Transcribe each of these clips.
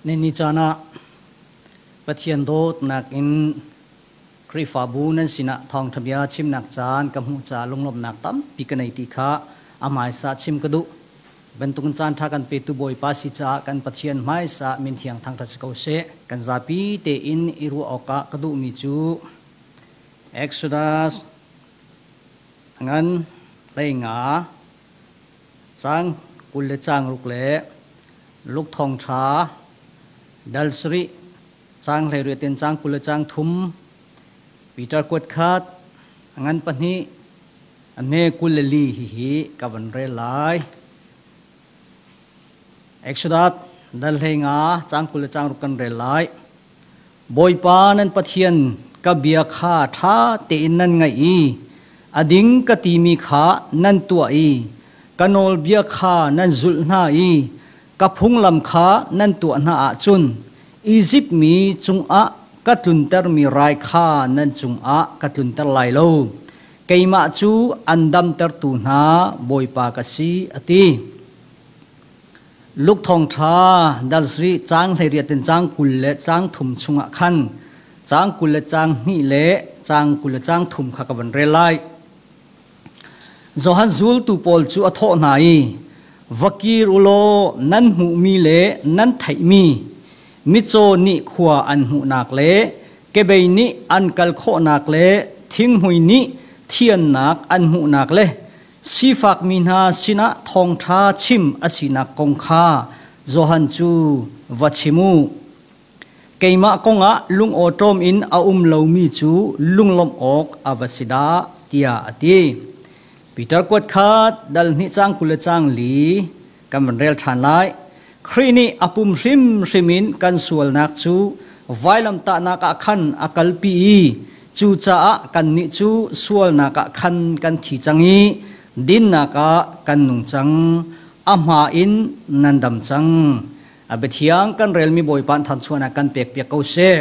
Nini caan ah Pathian dawtnak in Khrihfabu nan sinah thawngṭha bia chimnak caan ka hmuh caah lunglawmhnak tampi ka nei ti kha a hmaisa chim ka duh. Bantukin caan ṭha kan petu Bawipa si caah kan Pathian hmaisa min thiang thangṭhat si ko seh. Kan zapi tein i ruah awkah ka duhmi cu Exodus ngan 15 caang 20 le caang ruk le Luke thawngṭha dal sarih caang 18 in caang 20 le caang thum Peter kuat khat a ngan pahnih a hme 24 hihi ka van rel lai. Exodus dal 15 caang 20 le caang ruk kan rel lai. Bawipa nan Pathian ka bia kha ṭha tein nan ngaih i a ding ka timi kha nan tuah i ka nawlbia kha nan zulh hna i ka phunglam kha nan tuah hna ahcun Izipt mi cungah ka tluntermi rai kha nan cungah ka tlunter lai lo. Keimah cu an damtertu hna Bawipa ka si, a ti. Luke thawngṭha dal sarih caang 18 in caang 20 le caang thum chungah khan caang 20 le caang hnih le caang 20 le caang thum kha ka van rel lai. Johan zultu pawl cu a thawh hna i, Va kir u law nan hmuhmi le nan theihmi mitcaw nih khua an hmuhnak le kebei nih an kal khawhnak le thinghmui nih thiannak an hmuhnak le sifakmi hna sinah thawngṭha chim a sinak kong kha Johan cu va chim u. Keimah kongah lungawṭawm in a um lomi cu lunglawmh awk a va si dah, tiah a ti. Peter kuat khat dal hnih caang 20 le caang li kan van rel ṭhan lai. Khrih nih a pum hrimhrim in kan sualnak cu vailamtahnak ah khan a kalpi i cucaah kannih cu sualnak ah khan kan thi cang i dinnak ah kan nung cang. A hma in nan dam cang. A biathiang kan relmi Bawipa thanchuahnak kan pekpiak ko seh.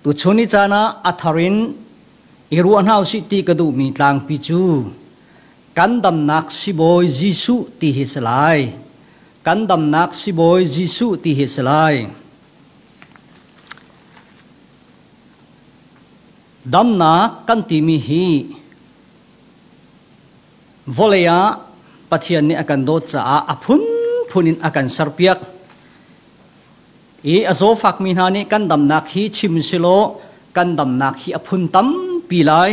Tuchun i caan ah a thar in i ruah hna usih ti ka duhmi tlangpi cu kan damnak sibawi Jesuh ti hi si lai. Kan damnak sibawi Jesuh ti hi si lai. Damnak kan timi hi vawlei ah Pathian nih a kan dawt caah a phunphun in a kan serpiak. I a zawfakmi hna nih kan damnak hi chim silaw kan damnak hi a phun tampi lai.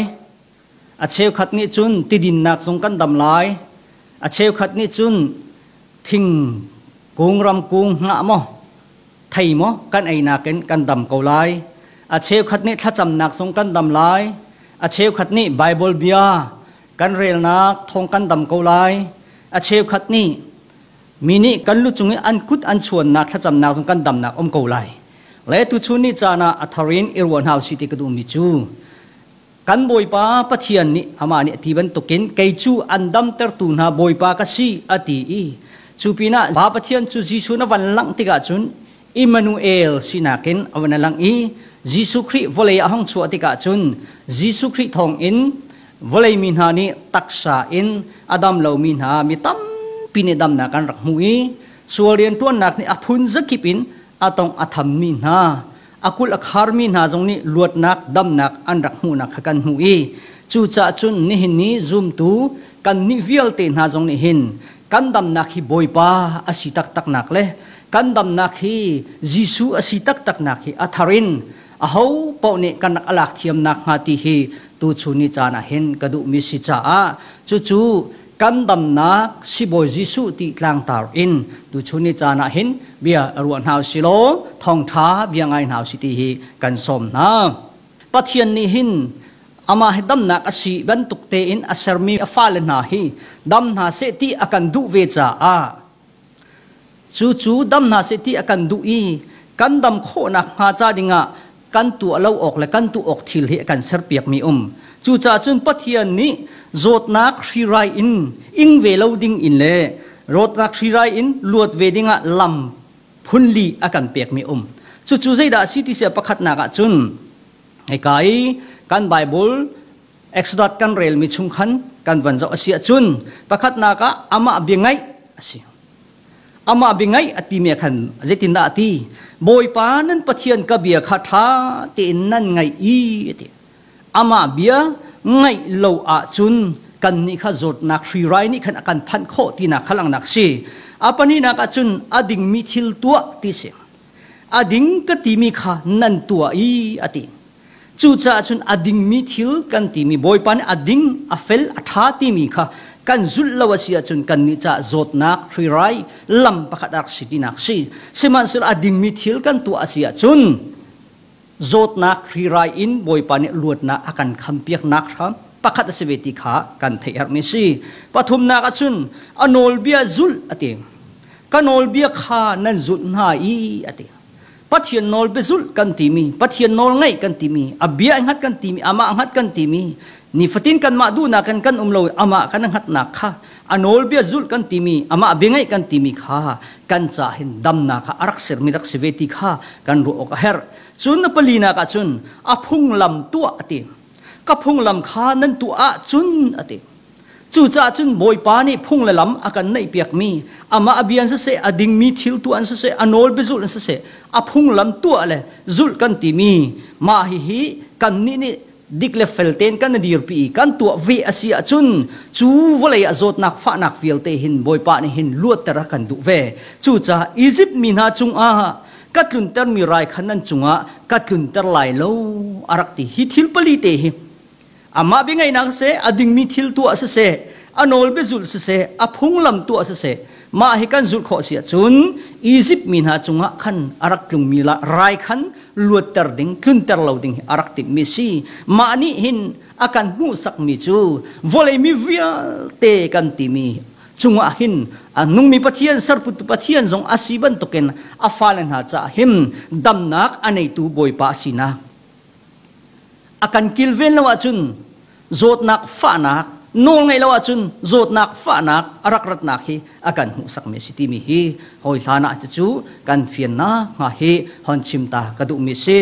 A cheukhat nih cun tidinnak zong kan dam lai. A cheukhat nih cun thing kung ramkung hngah maw thei maw kan einak in kan dam ko lai. A cheukhat nih thlacamnak zong kan dam lai. A cheukhat nih Bible bia kan relnak thawng kan dam ko lai. A cheukhat nih mi nih kan lu cung i an kut an chuannak thlacamnak zong kan damnak um ko lai. Le tuchun ni caan ah a thar in i ruah hna usih ti ka duhmi cu Kan Bawipa Pathian nih amah nih a ti bantukin kei cu an damtertu hna Bawipa ka si a ti i cu pinah Pa Pathian cu Jesuh na van langh tikah cun Immanuel sinak in a van lang i Jesuh Khrih vawlei a hung chuah tikah cun Jesuh Khrih thawngin vawlei mi hna nih taksa in a dam lomi hna mi tampi nih damnak an rak hmu i sual rianṭuannak nih a phun zakip in a tong a thammi hna a kulh a kharmi hna zong nih luatnak damnak an rak hmuhnak kha kan hmuh i cucaah cun nihin ni zumtu kan nih vialte hna zong nih hin kan damnak hi Bawipa a si taktaknak le kan damnak hi Jesuh a si taktaknak hi a thar in aho paoh nih kan rak alak thiamnak hnga ti hi tuchun ni caan ah hin ka duhmi si caah cucu kan damnak sibawi Jesuh ti tlangtar in tuchun ni caan ah hin bia ruah hna usih law thawngṭha bia ngai hna usih ti hi kan sawm hna. Pathian nih hin amah hi damnak a si bantuk tein a sermi a fale hna hi dam hna seh ti a kan duh ve caah cucu dam hna seh ti a kan duh i kan dam khawhnak hnga ca dingah kan tuah lo awk le kan tuah awk thil hi a kan serpiakmi um. Cucaah cun Pathian nih zawtnak hrirai in ing ve lo ding in le rawtnak hrirai in luat ve dingah lam phunli a kan pekmi um. Cucu zeidah a si ti sia pakhatnak ah cun hika i kan Bible Exodus kan relmi chung khan kan van zoh a si ahcun pakhatnak ah amah bia ngaih a si. Amah bia ngaih a timi ah khan zeitindah a ti? Bawipa nan Pathian ka bia kha ṭha tein nan ngaih i a ti. Amah bia ngaih lo ahcun kannih kha zawtnak hrirai nih khan a kan phanh khawh tinak kha langhnak si. A pahnihnak ahcun a dingmi thil tuah ti si. A ding ka timi kha nan tuah i a ti. Cucaah cun a dingmi thil kan timi Bawipa nih a ding, a fel, a ṭha timi kha kan zulh lo a si ahcun kannih caah zawtnak hrirai lam pakhat a rak si tinak si. Sihmanhsehlaw a dingmi thil kan tuah a si ahcun zawtnak hrirai in Bawipa nih luatnak a kan khampiaknak hram pakhat a si ve ti kha kan theih herhmi si. Pathumnak ahcun a nawlbia zulh a ti. Ka nawlbia kha nan zulh hna i a ti. Pathian nawl biazulh kan timi, Pathian nawl ngaih kan timi, a bia hngat kan timi, amah hngat kan timi, nifatin kanmah duhnak in kan um lo amah kan hngatnak kha a nawlbia zulh kan timi, amah bia ngaih kan timi kha kan ca hin damnak kha a rak sermi rak si ve ti kha kan ruah awk a herh. Cun na palinak ah cun a phunglam tuah a ti. Ka phunglam kha nan tuah ahcun a ti. Cucaah cun Bawipa nih phung le lam a kan neihpiakmi, amah a bia in siseh, a dingmi thil tuah in siseh, a nawl biazulh in siseh, a phunglam tuah le zulh kan timi mah hihi kannih nih dik le fel tein kan i dirpi i kan tuah ve a si ahcun cu vawlei ah zawtnak fahnak vialte hin Bawipa nih hin luatter a kan duh ve. Cucaah Izipt mi hna cungah ka tluntermi rai kha nan cungah ka tlunter lai lo a rak ti. Hi thil pali te hi Amah biangaihnak siseh, a dingmi thil tuah siseh, a nawl biazulh siseh, a phunglam tuah siseh, mah hi kan zulh khawh si ahcun Izipt mi hna cungah khan a rak tlungmi rai khan luatter ding, tlunter lo ding hi a rak timhmi a si. Mah nih hin a kan hmuhsakmi cu vawlei mi vialte kan timi cungah hin a nungmi Pathian serputu Pathian zong a si bantukin a fale hna caah hin damnak a neitu Bawipa a sinak A kan kilven lo ahcun zawtnak fahnak nawl ngeih lo ahcun zawtnak fahnak a rak ratnak hi a kan hmuhsakmi a si timi hi hawi hlan ah cucu kan fiannak hnga hi hon chim ta ka duhmi a si.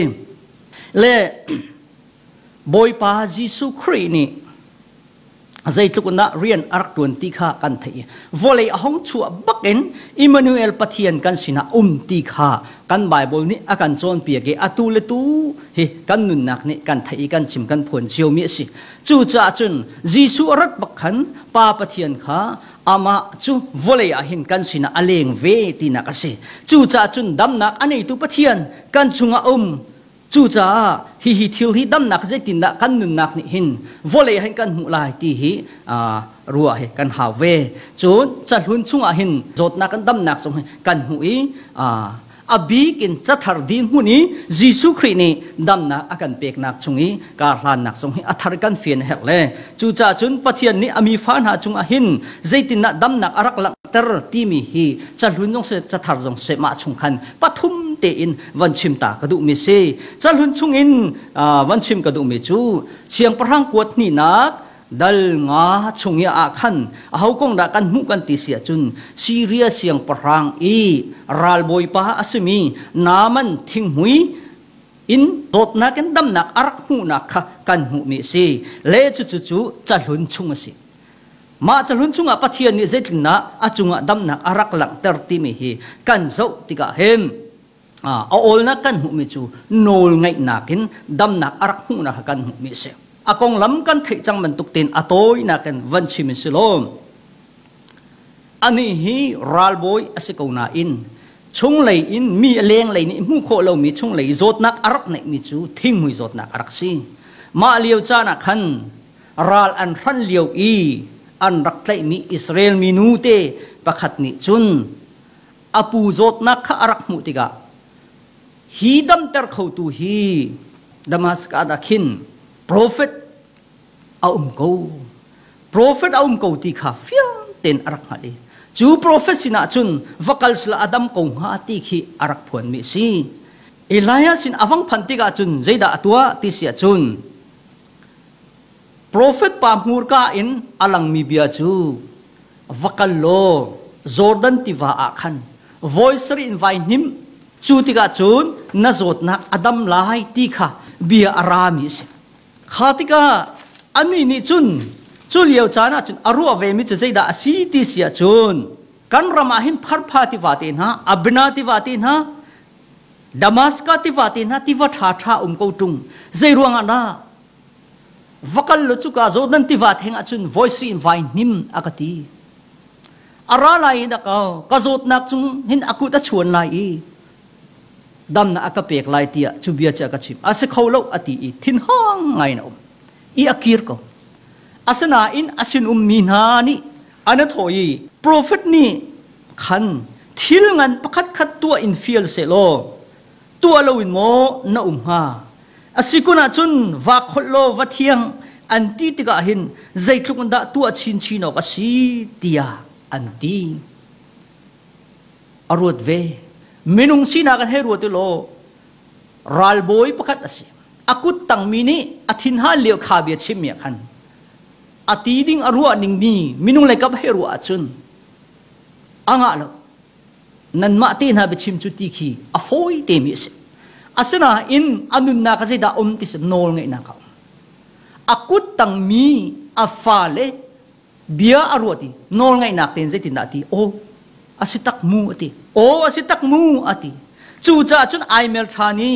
Le Bawipa Jesuh Khrih nih zeitluk in dah rian a rak ṭuan ti kha kan theih i vawlei a hong chuah bakin Immanuel Pathian kan sinah um ti kha kan Bible nih a kan cawnpiak i atu le tu hi kan nunnak nih kan theih i kan chim kan phuan ciomi a si. Cucaah cun Jesuh a rat bak khan Pa Pathian kha amah cu vawlei ah hin kan sinah a leng ve tinak a si. Cucaah cun damnak a neitu Pathian kan chungah um Cucaah hihi thil hi damnak zeitindah kan nunnak nih hin vawlei hin kan hmuh lai ti hi ruah hi kan hau ve. Cun cahlun chungah hin zawtnak kan damnak zong hi kan hmuh i a bik in cathar din hmun i Jesuh Khrih nih damnak a kan peknak chung i kar hlannak zong hi a thar kan fian a herh le cucaah cun Pathian nih a mi fa hna cungah hin zeitindah damnak a rak langhter timi hi cahlun zong seh cathar zong seh mah chung khan pathum tein van chim ta ka duhmi si. Cahlun chungin van chim ka duhmi cu siangpahrang kuat hnihnak dal nga chung i ah khan aho kong dah kan hmuh kan ti si ahcun Syria siangpahrang i ralbawipa a simi Naaman thinghmui in dawtnak in damnak a rak hmuhnak kha kan hmuhmi a si. Le cucu cu cahlun chung a si. Mah cahlun chungah Pathian nih zeitindah a cungah damnak a rak langhter timi hi kan zoh tikah hin a awlnak kan hmuhmi cu nawl ngaihnak in damnak a rak hmuhnak kha kan hmuhmi a si. A konglam kan theih cang bantuk tein a tawinak in van chim in si law anih hi ralbawi a si ko nain chunglei in mi a lenglei nih hmuh khawh lomi chunglei zawtnak a rak neihmi cu thinghmui zawtnak a rak si. Mah lio caan ah khan ral an hran lio i an rak tlaihmi Israel mi nute pakhat nih cun a pu zawtnak kha a rak hmuh tikah hi damter khotu hi Damascus ah khin profet a um ko profet a um ko ti kha fiang tein a rak hngalh i cu profet sinah cun va kal sila a dam ko hnga ti khi a rak phuanmi a si. Elijah sin a vang phanh tikah cun zeidah a tuah ti si ahcun Profet pa hmurka in a langmi bia cu va kal law Jordan tiva ah khan voi sarih in vai hnim cu tikah cun na zawtnak a dam lai ti kha bia a rami a si. Kha tikah anih nih cun cu lio caan ah cun a ruah vemi cu zeidah a si ti si ahcun. Kan ram ah hin Pharpha tiva te hna, Abna tiva te hna, Damaska tiva te hna tiva ṭha ṭha um ko ṭung. Zei ruangah dah? Va kal lo cuka Jordan tiva theng ahcun voisi in vai hnim a ka ti. A ra lai i dak ka zawtnak cung hin a kut a chuan lai i damnak a ka pek lai tiah cu bia cu a ka chim. A si kho lo a ti i thinhang ngai in a um. I a kir ko. Asinain a sinum mi hna nih an a thawh i profet nih khan thil ngan pakhat khat tuah in fial sehlaw tuah loin maw na um hnga? A si kun ahcun va kholh law va thiang an ti tikah hin zeitluk in dah tuah chinchin awk a si tiah an ti. A ruat ve. Minung sinak in hei ruat u law ralbawi pakhat a si. A kut tangmi nih a thinhan lio kha bia chimmi ah khan a ti ding a ruah ningmi minung lei kap hei ruah ahcun a ngah lo. Nanmah te hna biachim cu ti khi a fawi temi a si. Asinain a nunnak ah zeidah um ti si nawl ngeihnak a um. A kut tangmi a fale bia a ruat i nawl ngeihnak tein zeitindah a ti? Aw, a si tak mu a ti. Aw, a si tak mu a ti. Cucaah cun ai mer ṭhan i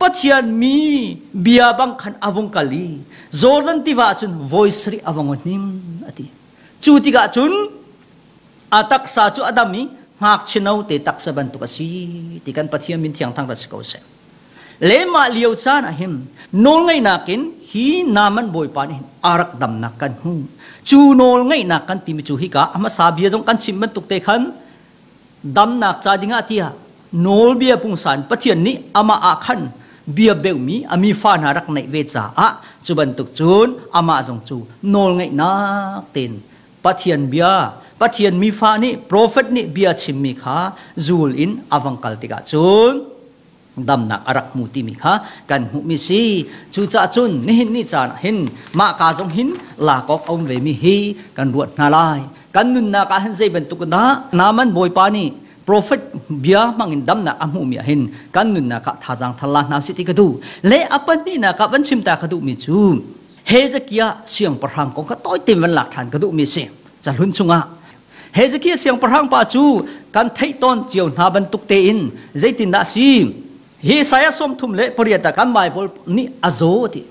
Pathian mi bia bang khan a vung kal i Jordan tiva ah cun voi sarih a vung hnim a ti. Cu tikah cun a taksa cu a dam i ngakchia note taksa bantuk a si ti kan Pathian min thiang thang rat si ko seh. Le mah lio caan ah hin nawlngeihnak in hi Naaman bawipa nih hin a rak damnak kan hmu. Cu nawlngeihnak kan timi cu hika a hmasa bia zong kan chim bantuk te khan damnak ca dingah tiah nawlbia pungsan Pathian nih amah ah khan bia beumi a mi fa hna rak neih ve caah cu bantuk cun amah zong cu nawlngeihnak tein Pathian bia Pathian mifa nih profet nih bia chimmi kha zul in a vang kal tikah cun damnak a rak hmu timi kha kan hmuhmi si. Cucaah cun nihin ni caan ah hin mah ka zong hin lak awk a um vemi hi kan ruat hna lai. Kan nunnak ah hin zei bantuk dah Naaman bawipa nih profet bia hmangin damnak a hmuhmi ah hin kan nunnak ah thazaang thar la hna usih ti ka duh. Le a pahnihnak ah van chim ta ka duhmi cu Hezekiah siangpahrang kong kha tawi tein van lak ṭhan ka duhmi a si. Cahlun chungah Hezekiah siangpahrang pa cu kan theih tawn cio hna bantuk tein zeitindah a si? Hi Isaiah 38 ah kan Bible nih a zaw a ti.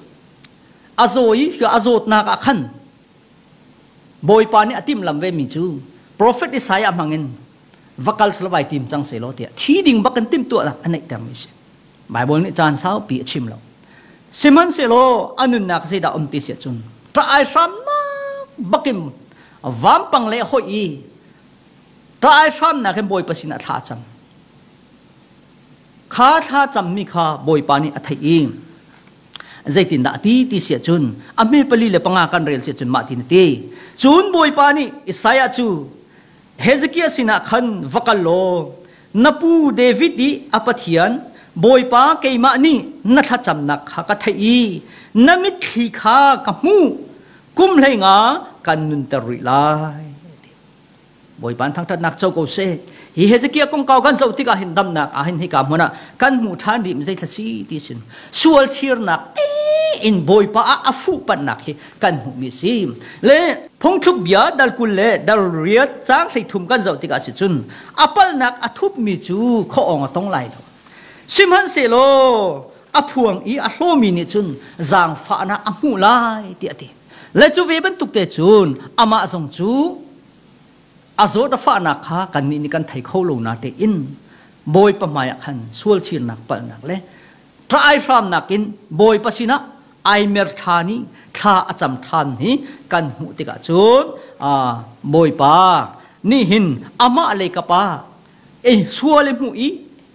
A zaw i a zawtnak ah khan Bawipa nih a timhlamh vemi cu profet Isaiah hmangin va kal salovai tim cang selaw tiah thi ding bak in timhtuahnak a neihtermi a si. Bible nih caan saupi a chim lo. Sihmanhsehlaw a nunnak zeidah um ti si ahcun ṭah ai hramnak bakin vampang le hoih i ṭah ai hramnak in Bawipa sinah thla a cam. Kha thla cammi kha Bawipa nih a theih i zeitindah a ti ti si ahcun a hme 4 le 5 kan rel si ahcun mah tin a ti. Cun Bawipa nih Isaiah cu Hezekiah sinah khan va kal law na pu David i a Pathian Bawipa keimah nih na thlacamnak kha ka theih i na mitthli kha ka hmuh kum 15 kan nunter rih lai. Bawipa an thangṭhatnak co ko seh. Hi Hezekiah kongkau kan zoh tikah hin damnak ah hin hika hmun ah kan hmuh ṭhan rih mi zeithla si ti sin sual chirnak in Bawipa ah a fuh panhnak hi kan hmuhmi a si. Le phungthluk bia dal 20 le dal 8 caang 33 kan zoh tikah si cun a palhnak a thupmi cu khuaawng a tong lai lo. Sihmanhsehlaw a phuang i a hlawmi nih cun zaangfahnak a hmuh lai tiah a ti. Le cu ve bantuk te cun amah zong cu a zawt a fahnak kha kannih nih kan thei kho lo na tein Bawipa hmaiah khan sual chirnak palhnak le ṭah hramnak in Bawipa sinah ai mer ṭhan i thla a cam ṭhan hi kan hmuh tikah cun Bawipa nih hin amah le ka pa sual i hmuh i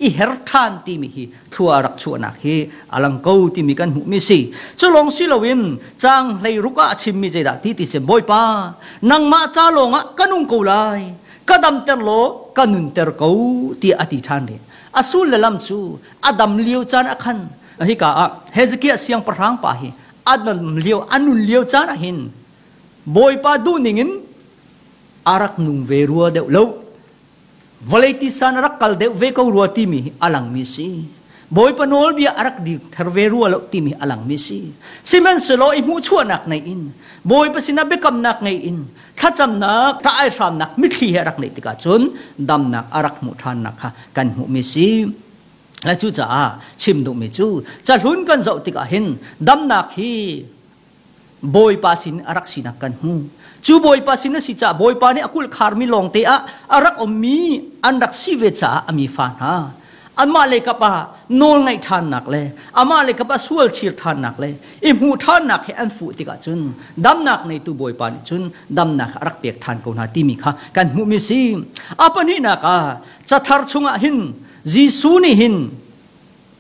i her ṭhan timi hi thlua rak chuahnak hi a lang ko timi kan hmuhmi si. Cu lawng si loin caang 16 ah a chimmi zeidah ti ti si Bawipa nangmah ca lawngah ka nung ko lai ka damter law ka nunter ko tiah a ti ṭhan rih. A sul le lam cu a dam lio caan ah khan hika ah Hezekiah siangpahrang pa hi a dam lio a nun lio caan ah hin Bawipa duhning in a rak nung ve rua deuh lo vawlei tisa na rak kal deuh ve ko rua timi hi a langmi si. Bawipa nawlbia a rak dir ther ve rua lo timi a langmi si. Sihmanhsehlaw i hmuhchuahnak nei in Bawipa sinah biakamnak ngei in thlacamnak ṭah hramnak mitthli he a rak neih tikah cun damnak a rak hmuh ṭhannak kha kan hmuhmi si. Le cucaah chim duhmi cu cahlun kan zoh tikah hin damnak hi Bawipa sin a rak sinak kan hmu. Cu Bawipa sin a si caah Bawipa nih a kulh kharmi lawngte ah a rak ummi an rak si ve caah a mi fa hna anmah lei kap ah nawl ngaih ṭhannak le amah lei kap ah sual chir ṭhannak le i hmuh ṭhannak he an fuh tikah cun damnak neitu Bawipa nih cun damnak a rak pek ṭhan ko hna timi kha kan hmuhmi si. A pahnihnak ah cathar chungah hin Jesuh nih hin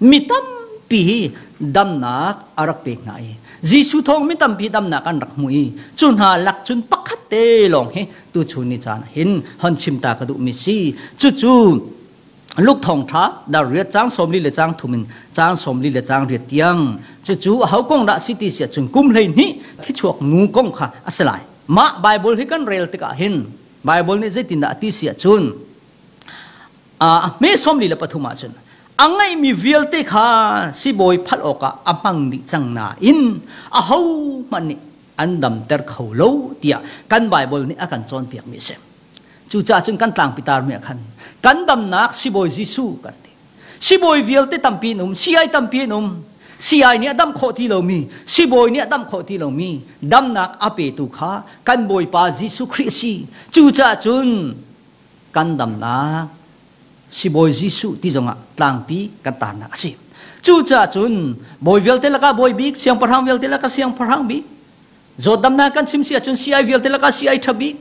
mi tampi hi damnak a rak pek hna i Jesuh thawng mi tampi damnak an rak hmu i cu hna lak cun pakhat te lawng hi tuchun ni caan ah hin hon chim ta ka duhmi si. Cucu Luke thawngṭha dar riat caang 40 le caang thum in caang 40 le caang riat tiang. Cucu aho kong dah si ti si ahcun kum 12 thichuak nu kong kha a si lai. Mah Bible hi kan rel tikah hin Bible nih zeitindah a ti si ahcun a hme 43 ahcun a ngeihmi vialte kha sibawi phalh awkah a hmang dih cang nain ahohmanh nih an damter kho lo tiah kan Bible nih a kan cawnpiakmi a si. Cucaah cun kan tlangpi tarmi ah khan kan damnak sibawi Jesuh kan ti. Sibawi vialte tampi in um, sii tampi in um, sii nih a dam khawh ti lomi, sibawi nih a dam khawh ti lomi damnak a petu kha kan Bawipa Jesuh Khrih a si. Cucaah cun kan damnak sibawi Jesuh ti zongah tlangpi kan tarnak a si. Cucaah cun bawi vialte lakah bawi bik, siangpahrang vialte lakah siangpahrang bik, zawtdamnak kan chim si ahcun sii vialte lakah sii ṭha bik,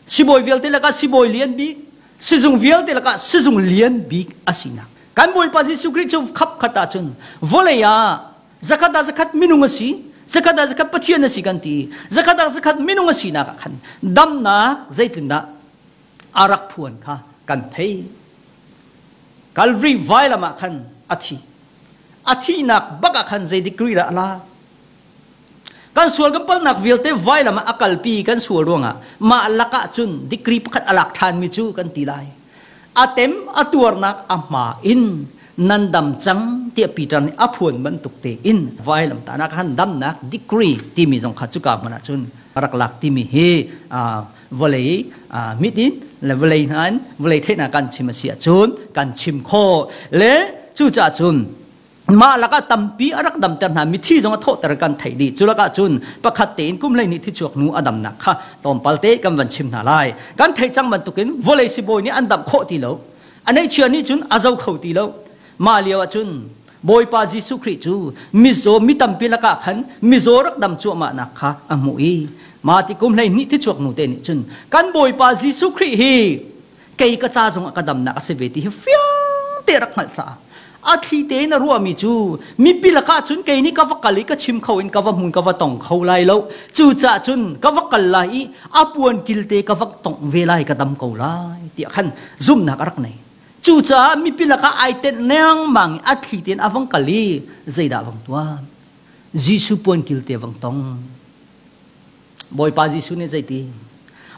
sibawi vialte lakah sibawi lian bik, sizung vialte lakah sizung lian bik a sinak. Kan Bawipa Jesuh Khrih cu khap khat ahcun vawlei ah zakhat ah zakhat minung a si, zakhat ah zakhat Pathian a si kan ti. Zakhat ah zakhat minung a sinak ah khan damnak zeitindah a rak phuan kha kan thei. Calvary vailam ah khan a thi. A thihnak bak ah khan zei degree dah a la? Kan sual kan palnak vialte vailam ah a kalpi kan sual ruangah mah lakah cun degree pakhat a lak ṭhanmi cu kan ti lai. A tem a tuarnak a hma in nan dam cang tiah Peter nih a phuan bantuk tein vailam tahnak khan damnak degree timi zong kha cuka hmun ah cun rak lak timi hi vawlei mit in le vawlei hna in vawlei theihnak kan chim a si ahcun kan chim khawh le cucaah cun mah lakah tampi a rak damter hna mithi zong a thawhter kan theih dih. Cu lakah cun pakhat tein kum 12 thichuak nu a damnak kha tlawmpal te kan van chim hna lai. Kan theih cang bantukin vawlei sibawi nih an damh khawh ti lo, a neihchia nih cun a zo kho ti lo. Mah lio ah cun Bawipa Jesuh Khrih cu mizaw mi tampi lakah khan mizaw rak dam cuahmahnak kha a hmuh i mah ti kum 12 thichuak nu te nih cun kan Bawipa Jesuh Khrih hi kei ka ca zongah ka damnak a si ve ti hi fiang te rak hngalh caah a thli tein a ruahmi cu mipi lakah cun kei nih ka va kal i ka chim kho in ka va hmun ka va tong kho lai lo, cucaah cun ka va kal lai i a puan kilte ka va tongh ve lai, ka dam ko lai tiah khan zumhnak a rak nei. Cucaah mipi lakah ai tenh lengmang i a thli tein a vang kal i zeidah vang tuah? Jesuh puan kilte vang tong. Bawipa Jesuh nih zeiti?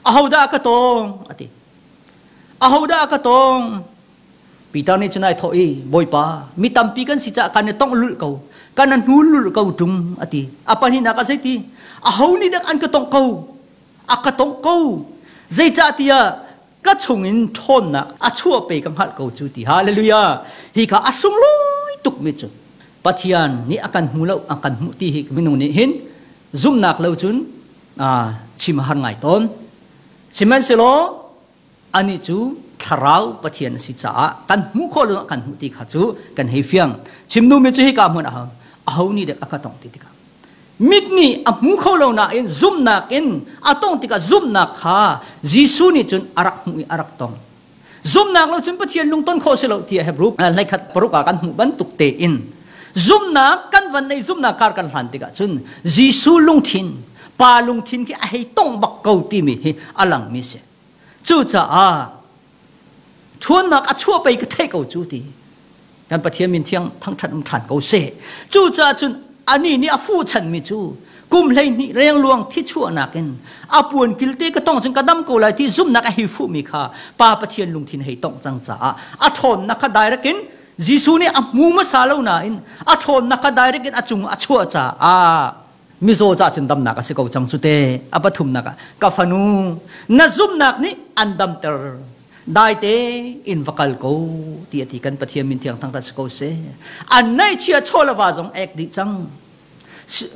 Ahodah ka tong? A ti. Ahodah ka tong? Peter nih cun ai thawh i, Bawipa, mi tampi kan si caah kan i tongh lulh ko, kan i hnul lulh ko ṭung, a ti. A pahnihnak ah zeiti? Aho nih dah an ka tongh ko? A ka tongh ko. Zeicahtiah ka chungin ṭhawnnak a chuah pe ka hngalh ko cu ti. Hallelujah! Hi kha a sunglawi tukmi cu Pathian nih a kan hmu lo, a kan hmuh ti hi minung nih hin zumhnak lo cun chim a har ngai tawn. Sihmanhsehlaw anih cu thlarau Pathian a si caah kan hmuh khawh lo kan hmuh ti kha cu kan hei fiang. Chim duhmi cu hika hmun ah aho nih dek a ka tong ti tikah mit nih a hmu kho lo nain zumhnak in a tong tikah zumhnak kha Jesuh nih cun a rak hmuh i a rak tong. Zumhnak lo cun Pathian lungton khawh si lo tiah Hebrew 11 paruk ah kan hmuh bantuk tein zumhnak kan van nei, zumhnak kar kan hlan tikah cun Jesuh lungthin, pa lungthin khi a hei tong bak ko timi hi a langmi si. Cucaah ṭhawnnak a chuah pei ka theih ko cu ti kan Pathian min thiang thangṭhat um ṭhan ko seh. Cucaah cun anih nih a fuhchanmi cu kum 12 rengluang thi chuahnak in a puan kilte ka tong cun ka dam ko lai ti zumhnak a hei fuhmi kha Pa Pathian lungthin hei tongh cang caah a ṭhawnnak kha direct in Jesuh nih a hmu hmasa lo nain a ṭhawnnak kha direct in a cung a chuah caah mizaw ca cun damnak a si ko cang cu te. A pathumnak ah ka fanu, na zumhnak nih an damter, daite in va kal ko ti a ti. Kan Pathian min thiang thangṭhat si ko seh. An neihchia chaw le va zong ek dih cang.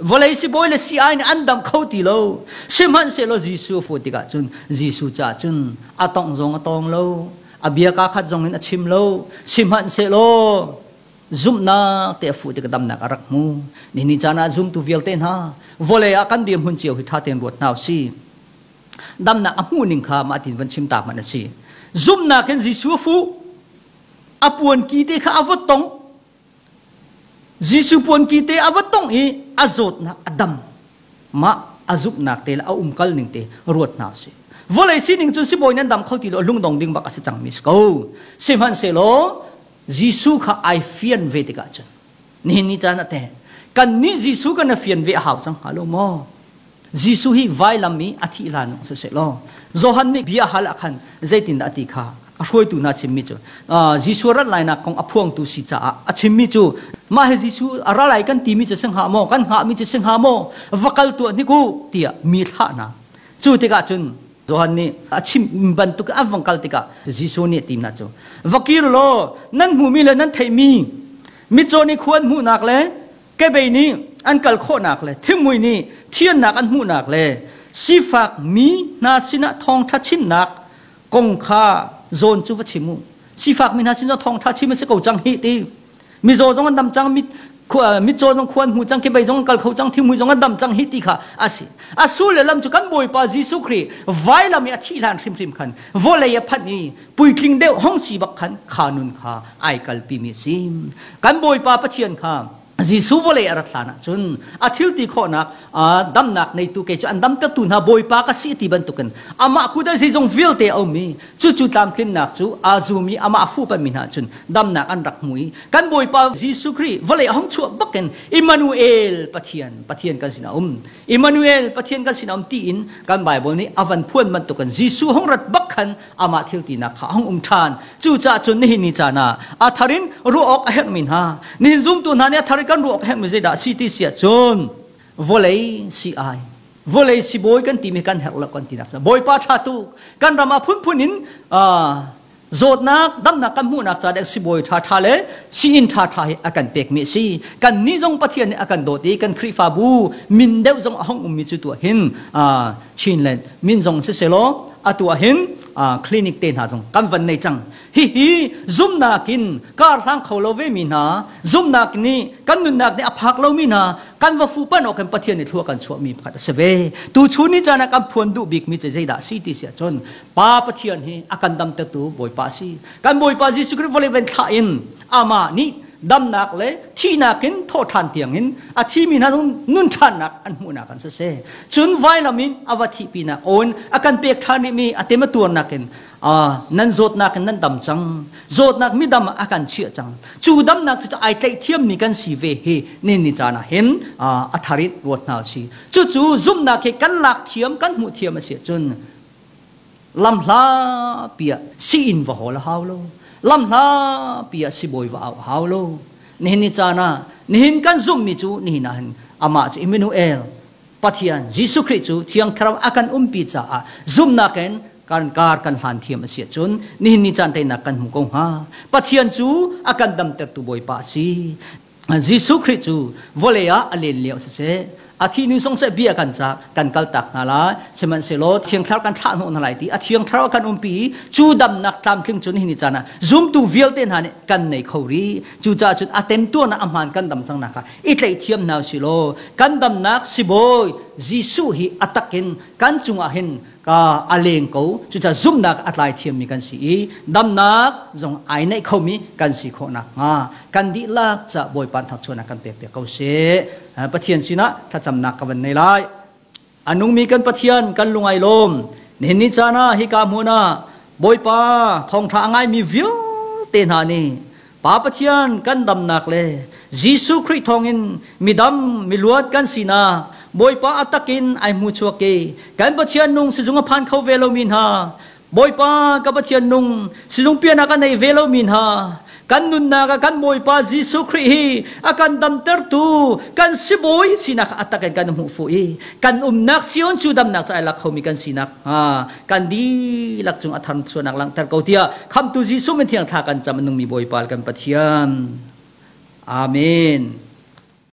Vawlei sibawi le sii nih an dam kho ti lo. Sihmanhsehlaw Jesuh a fuh tikah cun Jesuh caah cun a tongh zong a tawng lo, a bia kaa khat zong in a chim lo. Sihmanhsehlaw zumhnak te a fuh tikah damnak a rak hmu. Nihin caan ah zumtu vialte hna, vawlei ah kan dirhmun cio hi ṭha tein ruat hna usih. Damnak a hmuh ning kha mah tin van chim ta hmanh a si. Zumhnak in Jesuh a fuh, a puanki te kha a va tongh. Jesuh puanki te a va tongh i a zawtnak a dam. Mah a zumhnak te le a umkal ning te ruat hna usih. Vawlei sining cun sibawi nan dam kho ti lo, lungdong ding bak a si cangmi si ko. Sihmanhsehlaw Jesuh kha ai fian ve tikah cun nihin ni caan ah teh kannih Jesuh kan i fian ve a hau cang hnga lo maw? Jesuh hi vailam i a thih hlan zong siseh law Johan nih bia hal ah khan zeitindah a ti kha a hruaitu hna chimmi cu Jesuh rat lainak kong a phuangtu si caah a chimmi cu, mah hi Jesuh a ra lai kan timi cu si hnga maw, kan hngahmi cu si hnga maw, va kal tuah hnik u tiah mi thlah hna. Cu tikah cun Johan nih a chim bantuk an vong kal tikah Jesuh nih timnak cu, va kir law nan hmuhmi le nan theihmi, mitcaw nih khua an hmuhnak le kebei nih an kal khawhnak le thimui nih thiannak an hmuhnak le sifak mi hna sinah thawngṭha chimnak kong kha zawn cu va chim u. Sifak mi hna sinah thawngṭha chim a si ko cang hih ti. Mizaw zong an dam cang, mitcaw zong khua an hmu cang, kebei zong an kal kho cang, thimui zong an dam cang hih ti kha a si. A sul le lam cu kan Bawipa Jesuh Khrih vailam i a thih hlan hrimhrim khan vawlei a phanh i puitling deuh hong si bak khan kha nun kha ai kalpi mi a si. Kan Bawipa Pathian kha Jesuh vawlei a rat hlan ahcun a thil ti khawhnak, damnak neitu kei cu an damtertu hna Bawipa ka si ti bantukin amah kut ah zeizong vialte a um i cucu tlamtlinnak cu aa zum i amah a fuhpanmi hna cun damnak an rak hmu i kan Bawipa Jesuh Khrih vawlei a hung chuah bakin Immanuel, Pathian, Pathian kan sinah um, Immanuel, Pathian kan sinah um tiin kan Bible nih a van phuan bantukin Jesuh hung rat bak khan amah thil tinak kha a hung um ṭhan. Cucaah cun nihin ni caan ah a thar in ruah awk a herhmi hna, nihin zumtu hna nih a thar in kan ruah awk a herhmi zeidah a si ti si ahcun vawlei si ai vawlei sibawi kan timi kan herh lo kan tinak Bawipa ṭha tuk. Kan ram ah phunphun in zawtnak damnak kan hmuhnak ca dek sibawi ṭha ṭha le sii-inn ṭha ṭha hi a kan pekmi a si. Kan nih zong Pathian nih a kan dawt i kan Khrihfabu min deuh zong a hung ummi cu tuah hin Chinland min zong siselaw atu ah hin clinic te hna zong kan van nei cang. Hihi zumnak in kar hlang kho lo ve mi hna, zumnak nih kan nunnak nih a phak lo mi hna kan va fuhpanh awk in Pathian nih thlua kan chuah mi pakhat a si ve. Tu chun ni caan ah kan phuan duh bik mi cu zeidah si ti si ahcun Pa Pathian hi a kan damtertu Bawipa a si. Kan Bawipa Jesuh Khrih vawlei van thlah in amah nih damnak le thihnak in thawhṭhan tiangin a thimi hna nun ṭhannak an hmuhnak an siseh, cun vailam in a va thihpinak awn a kan pek ṭhan rihmi a tem a tuarnak in nan zawtnak in nan dam cang, zawtnak midam a kan chiah cang. Cu damnak cu ai tlaih thiammi kan si ve hi ni ni caan ah hin a thar in ruat hna si. Cucu zumhnak hi kan lak thiam, kan hmuh thiam a si ahcun lamhla pi ah sii-inn va hawl a hau lo, lamhla pi ah sibawi va au a hau lo. Nihin ni caan ah nihin kan zumhmi cu nihin ah hin amah cu Emmanuel Pathian Jesuh Khrih cu Thiang Thlarau a kan umpi caah zumhnak in kan kar kan hlan thiam a si ahcun nihin ni caan teinak kan hmu ko hnga. Pathian cu a kan damtertu Bawipa a si. Jesuh Khrih cu vawlei ah a len lio siseh, a thi nu zong seh, bia kan cak kan kaltak hna lai, sihmanhsehlaw Thiang Thlarau kan thlah hnawh hna lai ti a Thiang Thlarau kan umpi i cu damnak tlamtling cu nihin ni caan ah zumtu vialte hna nih kan nei kho rih. Cucaah cun a temtuarnak a hmaan kan dam cang nak kha i tlaih thiam hna usih law kan damnak sibawi Jesuh hi a takin kan cungah hin ka a leng ko. Cucaah zumhnak a tlai thiammi kan si i damnak zong ai neih khomi kan si khawh nakhnga kan dihlak ca Bawipa thangchuahnak kan pek piak ko seh. Pathian sinah thlacamnak ka van nei lai. A nungmi kan Pathian, kan lungai lawm. Nihin ni caan ah hika hmun ah Bawipa thawngṭha a ngaimi vialte hna nih Pa Pathian kan damnak le Jesuh Khrih thawngin midam miluat kan sinak Bawipa a takin ai hmu chuak i kan Pathian nung sizung a phan kho ve lomi hna, Bawipa ka Pathian nung sizung pianak a nei ve lomi hna. Kan nunnak ah kan Bawipa Jesuh Khrih hi a kan damtertu kan sibawi sinak a tak in kan hmuh fuh i kan umnak cio cu damnak ca ai lak khomi kan sinak hnga kan dihlak cung a tharchuahnak langhter ko tiah khamtu Jesuh min thiang thla kan cam a nungmi Bawipa kan Pathian. Amen.